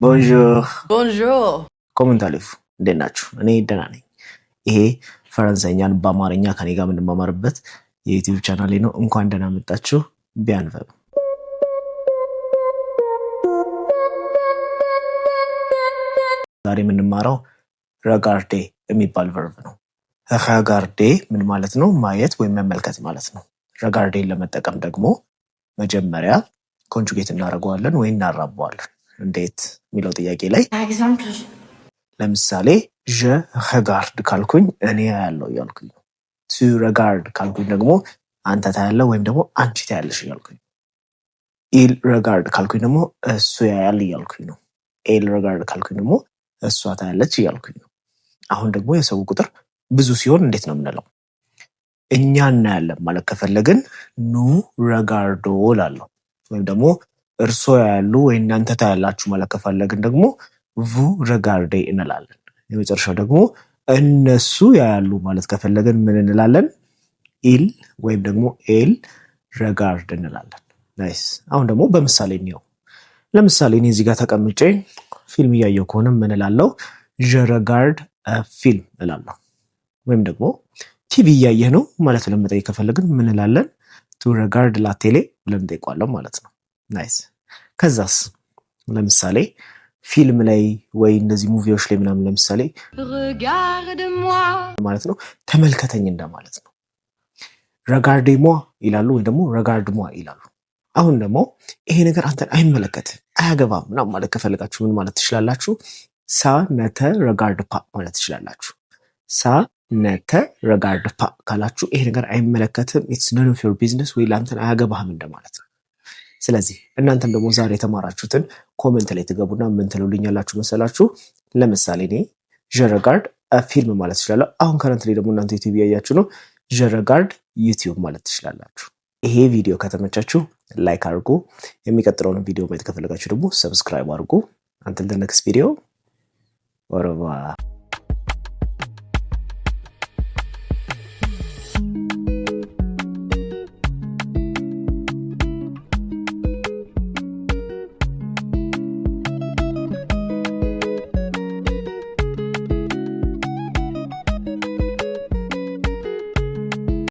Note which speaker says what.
Speaker 1: Bonjour.
Speaker 2: Bonjour.
Speaker 1: Comment allez-vous? እንዴት ናችሁ? እኔ ደህና ነኝ። ይሄ ፈረንሳይኛን በአማርኛ ከኔ ጋር የምንማማርበት የ YouTube ቻናሌ ነው። እንኳን ደህና መጣችሁ። Bienvenue። ዛሬ የምንማረው regarder የሚባል verb ነው። Regarder ምን ማለት ነው? ማየት ወይም መመልከት ማለት ነው። Regarder ን ለመጠቀም ደግሞ መጀመሪያ conjugate እናደርገዋለን ወይ እናራበዋለን። እንዴት የሚለው ጥያቄ ላይ ለምሳሌ je regarde ካልኩኝ እኔ አያለው እያልኩኝ ነው። Tu regardes ካልኩኝ ደግሞ አንተ ታያለህ ወይም ደግሞ አንቺ ታያለሽ እያልኩኝ ነው። Il regarde ካልኩኝ ደግሞ እሱ ያያል እያልኩኝ ነው። Elle regarde ካልኩኝ ደግሞ እሷ ታያለች እያልኩኝ ነው። አሁን ደግሞ የሰው ቁጥር ብዙ ሲሆን እንዴት ነው የምንለው? እኛ እናያለን ማለት ከፈለግን nous regardons እላለሁ። ወይም ደግሞ እርሶ ያያሉ ወይ እናንተ ታያላችሁ ማለት ከፈለግን ደግሞ vous regardez እንላለን። የመጨረሻው ደግሞ እነሱ ያያሉ ማለት ከፈለግን ምን እንላለን? Ils ወይም ደግሞ elles regardent እንላለን። Nice። አሁን ደግሞ በምሳሌ እንየው። ለምሳሌ እኔ እዚህ ጋር ተቀምጬ ፊልም እያየሁ ከሆነ ምን እላለሁ? Je regarde film እላለሁ። ወይም ደግሞ ቲቪ እያየህ ነው ማለት ለመጠየቅ ከፈለግን ምን እንላለን? Tu regardes la télé ብለን እንጠይቀዋለን ማለት ነው። Nice። ከዛስ ለምሳሌ ፊልም ላይ ወይ እነዚህ movie ዎች ላይ ምናምን ለምሳሌ ማለት ነው ተመልከተኝ እንደማለት ነው። Regardez-moi ይላሉ ወይ ደግሞ regarde-moi ይላሉ። አሁን ደግሞ ይሄ ነገር አንተን አይመለከትም አያገባም ምናምን ማለት ከፈለጋችሁ ምን ማለት ትችላላችሁ? Ça ne te regarde pas ማለት ትችላላችሁ። Ça ne te regarde pas ካላችሁ ይሄ ነገር አይመለከትም፣ it's none of your business ወይ ለአንተን አያገባህም እንደማለት ነው። ስለዚህ እናንተም ደግሞ ዛሬ የተማራችሁትን comment ላይ ትገቡና ምን ትሉልኛላችሁ መሰላችሁ? ለምሳሌ እኔ je regarde film ማለት ትችላለሁ። አሁን currently ደግሞ እናንተ YouTube እያያችሁ ነው። Je regarde YouTube ማለት ትችላላችሁ። ይሄ ቪዲዮ ከተመቻችሁ like አድርጉ። የሚቀጥለውን ቪዲዮ ማየት ከፈለጋችሁ ደግሞ subscribe አድርጉ። Until the next video, au revoir.